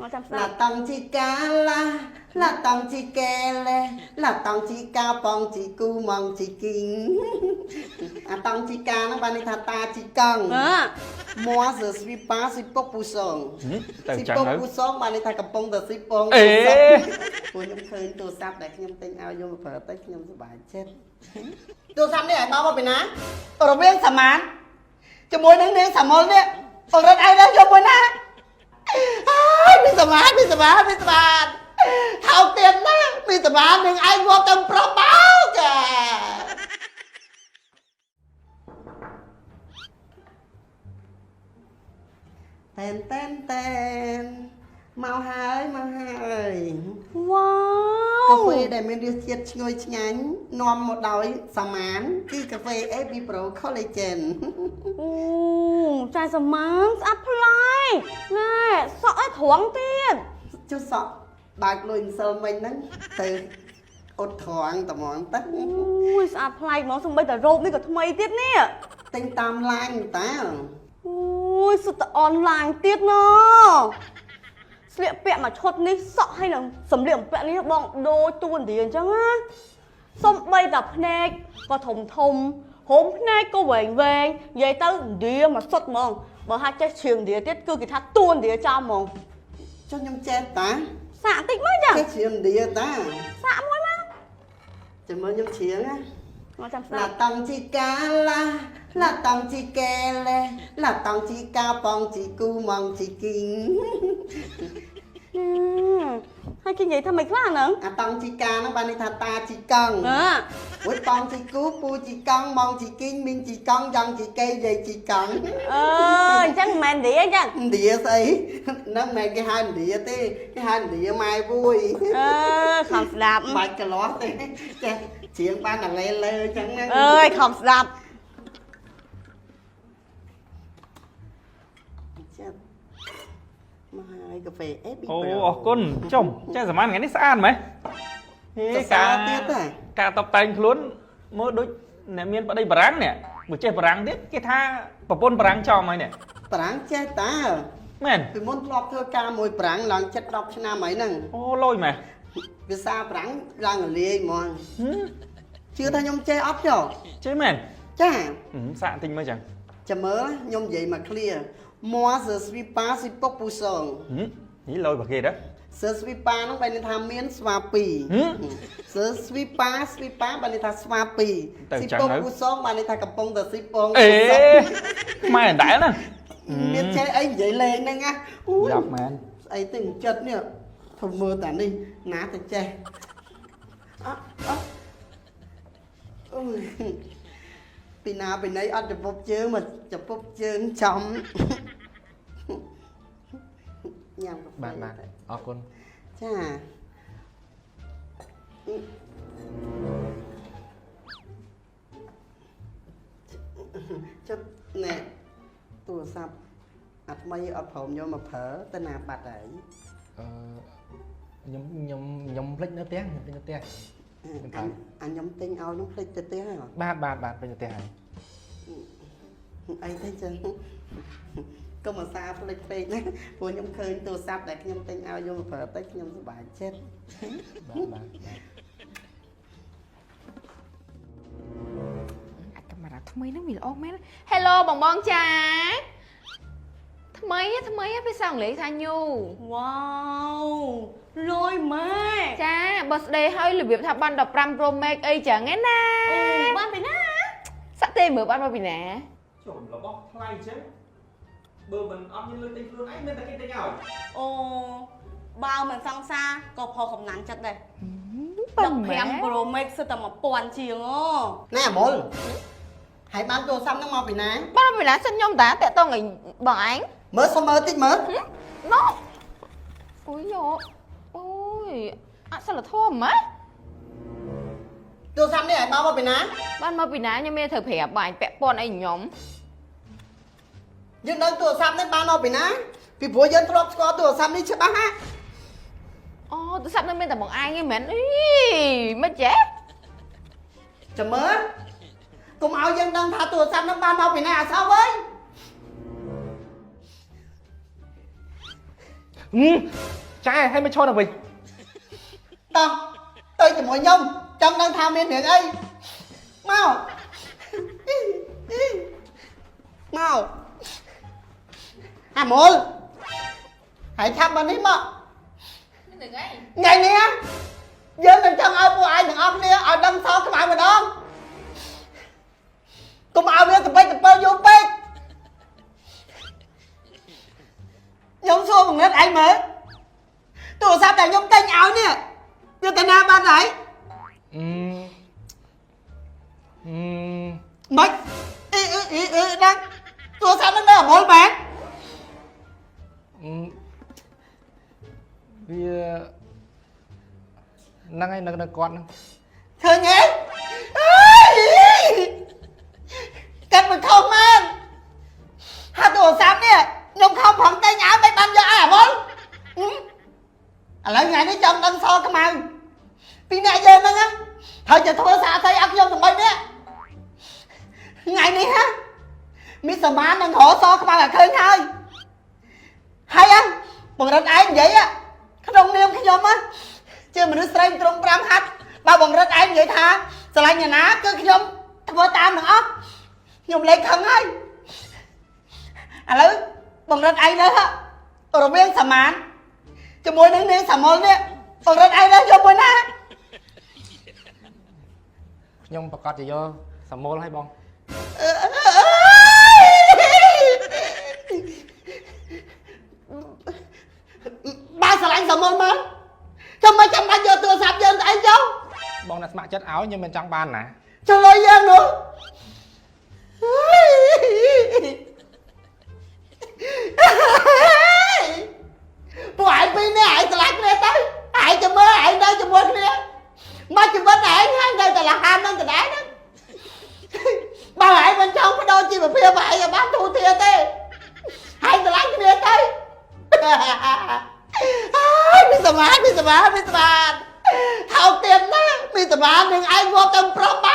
មកចាំស្ដា ឡា ប់ តង់ជីកាឡាឡាតង់ជីកែលេឡាតង់ជីកាបងជីគូម៉ងជីគីងអាតង់ជីកាហ្នឹងបានន័យថាតាជីកង់ អើ Moi je suis pas ស៊ីពុកពូសង ទៅ ស៊ីពុក ចឹងទៅ ពូសងបានន័យថាកំពុងតែស៊ីពង អេ ពូសងព្រោះខ្ញុំឃើញទូរស័ព្ទដែលខ្ញុំទិញឲ្យយកមកប្រើទៅខ្ញុំសប្បាយចិត្តទូរស័ព្ទនេះឲ្យមកពីណារវាងសមានជាមួយនឹងនាងសាមុលនេះអរិទ្ធឯងដល់យកមួយណាហើយមានសមានមានសមានមានសមានថោកទៀតណាស់មានសមាននឹងឯងងាប់ទៅប្រុសបោកចាតែនតែនតែនមកហើយមកហើយ វ៉ា កា វ ហ្វេដែលមានរសជាតិឈ្ងុយឆ្ងាញ់នាំមកដោយសាមានគឺកាហ្វេ AB Pro Collagen អូចាយសមានស្អាតប្លែកណែសក់ឲ្យត្រង់ទៀត ចុះសក់បើកលុយម្សិលមិញហ្នឹងទៅអត់ត្រង់ត្មងទៅ អូយស្អាតប្លែកហ្មងសំបីតែរ៉ូបនេះក៏ថ្មីទៀតនេះ ទិញតាមឡាញតា អូយសុទ្ធតែអនឡាញទៀតណស្លៀកពាក់មួយឈុតនេះសក់ឲ្យនឹងសម្លៀកបំពាក់នេះបងដូចតួឥណ្ឌាអញ្ចឹងណាសំបីតែភ្នែកក៏ធំធំហូមភ្នែកក៏វែងវែងនិយាយទៅឥណ្ឌាមកសុទ្ធហ្មងបើហាក់ចេះច្រៀងឥណ្ឌាទៀតគឺគេថាតួឥណ្ឌាចំហ្មង ចុះខ្ញុំចេះតា សាកតិចមើលចា ចេះច្រៀងឥណ្ឌាតា សាកមួយមក ចាំមើលខ្ញុំច្រៀងណា មកចាំស្ដា ឡា ប់ តង់ជីកាឡាឡាតង់ជីកែលេឡាតង់ជីកាបងជីគូម៉ងជីគីង ហើយគេនិយាយថាម៉េចខ្លះហ្នឹង អាតង់ជីកាហ្នឹងបានន័យថាតាជីកង់ អើ អូយបងជីគូពូជីកង់ម៉ងជីគីងមីងជីកង់យ៉ាងជីកេយាយជីកង់ អើអញ្ចឹងមិនមែនទេអញ្ចឹង ឥណ្ឌាស្អីហ្នឹងមិនមែនគេហៅឥណ្ឌាទេគេហៅឥណ្ឌាម៉ែវួយ អឺខំស្ដាប់ បាច់កន្លោះទេចេះច្រៀងបានតែលេលើអញ្ចឹងណា អើយខំស្ដាប់ ចិត្តមកហើយកាហ្វេអេប៊ី អូអរគុណចុំចេះសមានថ្ងៃនេះស្អាតម៉េះហេ សរសើរទៀតហ៎ ការតបតែងខ្លួនមើលដូចអ្នកមានប្តីបារាំងនេះបើចេះបារាំងទៀតគេថាប្រពន្ធបារាំងចំហើយនេះ ប្រាំងចេះតា មែន ពីមុនធ្លាប់ធ្វើការមួយប្រាំងឡើងចិត្ត10ឆ្នាំហើយហ្នឹង អូលយម៉េះ ភាសាប្រាំងឡើងរលាយហ្មង ហឹម ជឿថាខ្ញុំចេះអត់ចុះ ចេះមែន ចា ហឹមសាកតិចមើលចឹង ចាំមើលខ្ញុំនិយាយមក clear Moi je suis pas ស៊ីពុកពូសង ហឹមនេះលយប្រគេដែរ Je suis pas ហ្នឹងបែរន័យថាមានស្វាពីរ ហឹម Je suis pas suis pas បែរន័យថាស្វាពីរ ស៊ី ទៅចឹងទៅ ពុកពូសងបែរន័យថាកំពុងតែស៊ីពង អេ ពូសង ខ្មែរដដែលណា មានចេះអីនិយាយលេងហ្នឹងណាអូយ យ៉ាប់មែន ស្អីទៅចិត្តនេះធ្វើមើលតានេះណាទៅចេះអអអូយពីណាពីណីអត់ចំពប់ជើងមកចំពប់ជើងចំញ៉ាំកាហ្វេ បាទបាទអរគុណ ចាចុះណែទូរស័ព្ទអាថ្មីអត់ព្រមយកមកប្រើទៅណាបាត់ហើយ អឺខ្ញុំខ្ញុំខ្ញុំភ្លេចនៅផ្ទះខ្ញុំភ្លេចនៅផ្ទះ ខ្ញុំប្រើ អញអញខ្ញុំទិញឲ្យនោះភ្លេចទៅផ្ទះហើយ បាទបាទបាទភ្លេចនៅផ្ទះហើយ អីទេចឹងកុំអាសាភ្លេចពេកណាព្រោះខ្ញុំឃើញទូរស័ព្ទដែលខ្ញុំទិញឲ្យយកមកប្រើទៅខ្ញុំសប្បាយចិត្ត បាទបាទបាទ អាកាមេរ៉ាថ្មីហ្នឹងវាល្អមែន Hello បងបងចាថ្មីហ៎ថ្មីហ៎ភាសាអង់គ្លេសថា new វ៉ាវលយម៉ែ ចា birthday ហើយរបៀបថាបាន15 Pro Max អីចឹងឯណា អូបានពីណា សាក់ទេមើលបានមកពីណា ចុំរបស់ថ្លៃចឹងបើមិនអត់មានលុយទិញខ្លួនឯងមានតែគេទិញឲ្យ អូបើមិនសង្សារក៏ផុសកំណាន់ចិត្តដែរ ប៉ិនមែន 15 Pro Max សិតតែ1000ជាងអូ ណែអាមុលហើយបានទូរស័ព្ទហ្នឹងមកពីណា បានមកពីណាសិនខ្ញុំតាតាក់តងឲ្យបងឯង មើលសុំមើលតិចមើល ណូអូយយោអូយអសិលធម៌ម៉េច ទូរស័ព្ទនេះឲ្យមកពីណា បានមកពីណាខ្ញុំមានត្រូវប្រាប់បងឯងពាក់ព័ន្ធអីខ្ញុំ យើងដឹងទូរស័ព្ទនេះបានមកពីណាពីព្រោះយើងធ្លាប់ស្គាល់ទូរស័ព្ទនេះច្បាស់ហា អូទូរស័ព្ទនៅមានតែបងឯងឯងមែនអីមិនចេះ ចាំមើលកុំឲ្យយើងដឹងថាទូរស័ព្ទហ្នឹងបានមកពីណាអសោះវិញ ហឹមចែឲ្យមកឈរទៅវិញ តោះទៅជាមួយខ្ញុំចង់ដឹងថាមានរឿងអីមកមកអាមូលហើយឆាប់មកនេះមក មានរឿងអី ថ្ងៃនេះណាយើងនឹងចង់ឲ្យពួកឯងទាំងអស់គ្នាឲ្យដឹងសខ្មៅម្ដងកុំឲ្យវាកប៉ិចកពើយូរពេកខ្ញុំសួរបង្រិតឯងមើលទូរស័ព្ទដែលខ្ញុំទិញឲ្យនេះវាទៅណាបាត់ហើយ អឺអឺ មិនអ៊ីអ៊ីអ៊ីអ៊ីហ្នឹងទូរស័ព្ទហ្នឹងនៅអមលមែន អឺវាហ្នឹងហើយនៅនៅគាត់ហ្នឹង ឃើញទេអើយកាត់មិនខុសមែនហាទូរស័ព្ទនេះខ្ញុំខំប្រឹងទិញឲ្យមិនបានយកឲ្យអមលហឹមឥឡូវថ្ងៃនេះចង់ដឹងសខ្មៅពីអ្នកយើងហ្នឹងណាត្រូវจะធ្វើសាស្អីឲ្យខ្ញុំដើម្បីនេះថ្ងៃនេះហ่ะមានសមាននឹងរកសខ្មៅឲ្យឃើញហើយហើយហ่ะបង្រិតឯងនិយាយហ่ะក្នុងនាមខ្ញុំហ่ะជាមនុស្សស្រីត្រង់5ហាត់បើបង្រិតឯងនិយាយថាស្រឡាញ់អ្នកណាគឺខ្ញុំធ្វើតាមទាំងអស់ខ្ញុំលេខខឹងហើយឥឡូវបង្រិតឯងនៅហ่ะរវាងសមានជាមួយនឹងនាងសាមុលនេះបង្រិតឯងនៅយកមួយណា ខ្ញុំប្រកាសជាយកសមូលឲ្យបង បើស្រឡាញ់សមលមកចាំមិនចាំបាច់យកទូរស័ព្ទយើងទៅអីចុះ បងអ្នកស្ម័គ្រចិត្តឲ្យខ្ញុំមិនចង់បានណា ចុះលុយយើងនោះពួកឯងពីរនេះឯងស្រឡាញ់គ្នាទៅឯងចាំមើលឯងនៅជាមួយគ្នាមកជីវិតឯងហើយនៅតែលហាមនឹងដដែលហ្នឹងបើឯងមិនចង់បដូរជីវភាពឯងឲ្យបានទូធាទេឯងស្រឡាញ់គ្នាទៅ ហើយមានសមាធិមានសមាធិមានសមាធិថោកទៀតណាស់មានសមាធិនឹងឯងងាប់ទៅប្រុសបាន